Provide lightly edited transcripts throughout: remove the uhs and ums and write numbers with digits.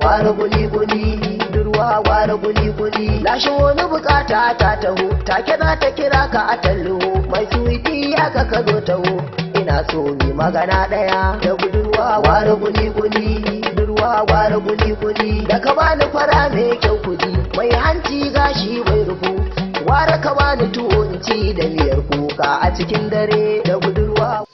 Gwara guli guli budurwa, gwara guli guli. Lashin wani bukata ta taho, take za ta kira ka a tallo. Mai sweetie, ya ka ka zo taho, ina so mi magana daya da budurwa. Gwara guli guli budurwa, gwara guli guli. Da ka bani fara mai kyau kuji, mai hanci gashi mai rufu, gwara ka bani tuwo in ci da miyar kuka a cikin dare da budurwa.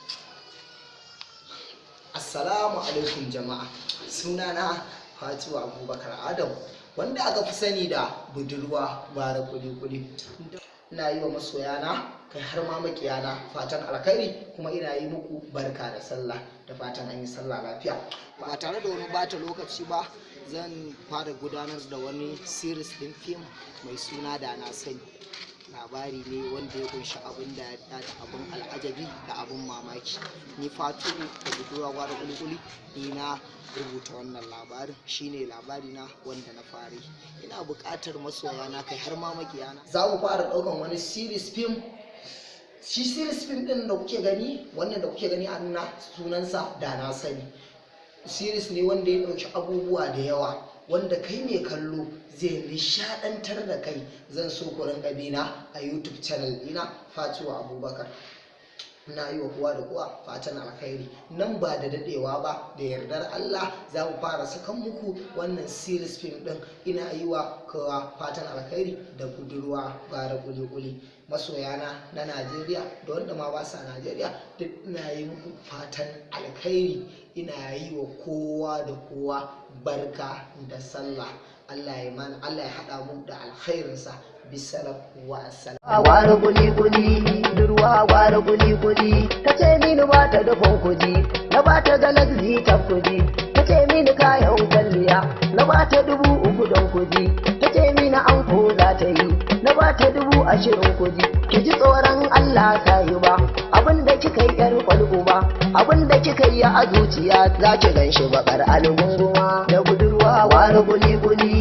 Assalamu alaikum jama'a. Sunana Fatiwa Abubakar Adam, wanda aka fi sani da Budurwa Bara Kuli Kuli. Ina yi wa masoyana, kai har ma makiyana fatan alkhairi, kuma ina yi muku barka da sallah, da fatan an yi sallah lafiya. Ba tare da wani bata lokaci ba, zan fara gudanar da wani series din fim mai suna Da Na Sani. Labari ne wanda ya kunshi abin da da abin al'ajabi da abin mamaki. Ni Fatu da Budurwa Gwara Kulikuli, ni na rubuta wannan labarin. Shine labari na wanda na fara yi. Ina buƙatar masoya na, kai har ma makiyana, za mu fara ɗaukan wani series film. Shi series film ɗin da kuke gani, wannan da kuke gani a nuna, sunansa Da Na Sani. Series ne wanda ya ɗauki abubuwa da yawa wanda kai mai kallo zai nishadantar da kai. Zan so ku rinka bina a YouTube channel dina, Fatuwa Abubakar. Ina yi wa kowa da kowa fatan alkhairi. Nan ba da dadewa ba, da yardar Allah, za mu fara sakan muku wannan series film din. Ina yi wa kowa fatan alkhairi da Budurwa Gara Kuli-kuli. Masoyana na Najeriya da wanda ma ba sa Najeriya, duk ina yi muku fatan alkhairi. Ina yi wa kowa da kowa barka da sallah. Allah ya mana, Allah ya haɗa mu da alkhairinsa. Bisalam wa assalam. Gwara guli guli budurwa, gwara guli guli. Ta ce mini ba ta dafan kuji, na ba ta Galaxy ta kuji. Ta ce mini kayan kwalliya, na ba ta 3000 don kuji. Ta ce mini anko za ta yi, na ba ta 20,000 kuji. Ki ji tsoron Allah sahiba, abin da kika yi yar kwalguba, abin da kika yi a zuciya za ki gan shi bakar algunguma da budurwa. Gwara guli guli.